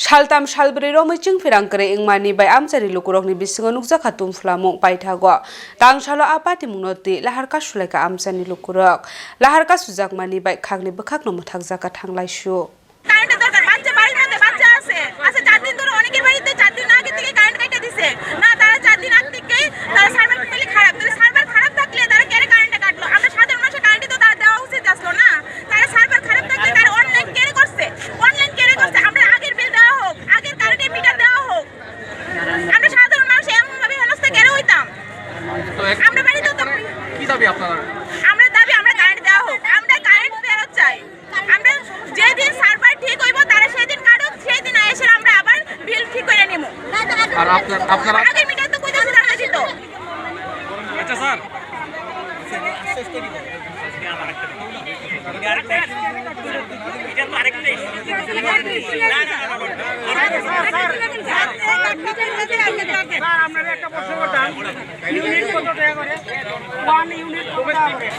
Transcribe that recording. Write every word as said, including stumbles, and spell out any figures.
Saltam salbrwi romwi chwng phirang kwrwi wngmani bai amchaini lukurokni bisingo nukjakha tumphlamung paithago. Tangsalo a patimungno twi lahar kasulaikha amchaini lukurok. Lahar kasujakmani bai khakni bwkhakno mwthakjakha thanglaisu. কারেন্টের দরকার, বাচ্চা, বাড়ির মধ্যে বাচ্চা আছে। আচ্ছা, চার দিন ধরে অনেকের বাড়িতে চার দিন আগে থেকে কারেন্ট কেটে দিছে। না, তারা চার দিন আগ থেকে তারা সার্ভার টোটালি খারাপ। তাহলে সার্ভার খারাপ থাকলে তারা কেন কারেন্টটা কাটলো? আমরা সাধারণ মানুষের কারেন্টই তো তারা দেওয়া উচিত আসলো না। তারা সার্ভার খারাপ থাকলে তারা অনলাইন কেন করছে? অনলাইন কেন করছে? আমরা আগের বিল দেওয়া হোক, আগের কারেন্টের মিটার দেওয়া হোক। আমরা সাধারণ মানুষ এমন ভাবে হেনস্থা কেন হইতাম? তো এখন আমরা বাড়িতে তো কি দাবি আপনারা? আমরা দাবি আমরা কারেন্ট দেওয়া হোক, আমরা কারেন্ট ফেরত চাই। আমরা যেদিন সার্ভার ঠিক হইব, তারা সেদিন কাটুক, সেদিন এসে আমরা আবার বিল ঠিক করে নিব। আর আপনার, আপনারা আগে মিটার তো কইতাছে তারা দিত। আচ্ছা স্যার। স্যার, আপনারা একটা প্রশ্ন করতাম, ইউনিট কত টাকা করে? ওয়ান ইউনিট কত টাকা করে?